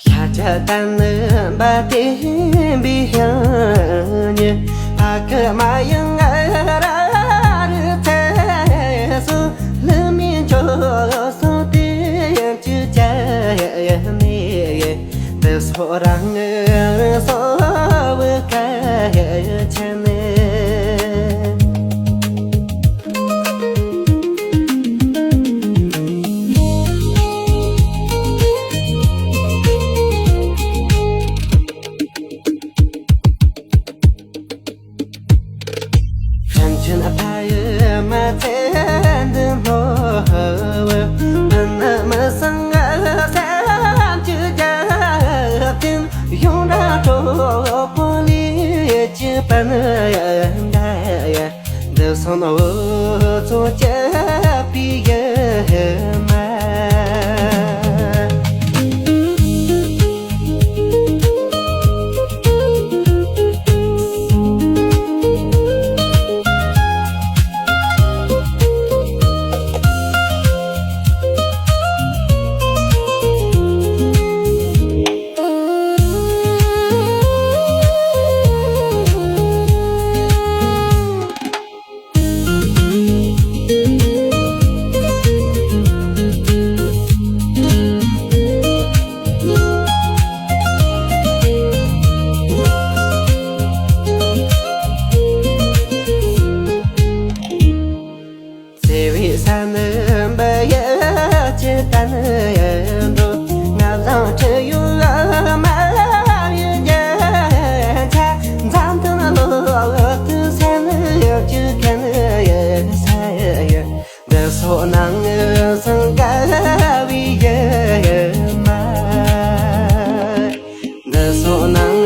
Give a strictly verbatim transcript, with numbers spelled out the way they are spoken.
ཤཱཀྱ་དམ་པ་བསྟན་པའི་དབྱིངས་ཉིད། ཕ་གི་མ་ཡིན་ང་རང་རི་ཚེ་སུ། ལུ་མི་འཇོག་སོང་དེ་ཡང་ཅི་བྱ་ཡ་མེད། དེ་སོགས་རང་སོ་བུ་ག་ཆེན་ནས། ཕན་ཆེན་ཕ་ཡི་མ་ཚད་འདི་ནོ་བུ། ཕན་ན་མི་སང་ང་སེམས་ཀྱི་རྒྱབ་རྟེན་ཡོང་ར་གྲོགས་པོ་ལས་ཀྱི་པན་ཡ་འདའ་ཡ། འདི་སོང་འུ་ཚོ་སྐྱབས་པའི་ཡུལ་མ། བརྩེ་བའི་ས་ནི་འབུ་ཡི་ཅི་ལྟ་ནི་འགྲོ། ང་བཟང་ཁྲི་ཡོད་མ་ཡི་རྒྱན་ཆ། འཛམ་ཐང་ལོ་དུ་ས་ནི་ཡོད་ཅི་ཁ་ནི་ཡི་ས་ཡི། འདི་སོགས་ནང་སང་དགའ་བའི་ཡུལ་མ། འདི་སོགས་ནང་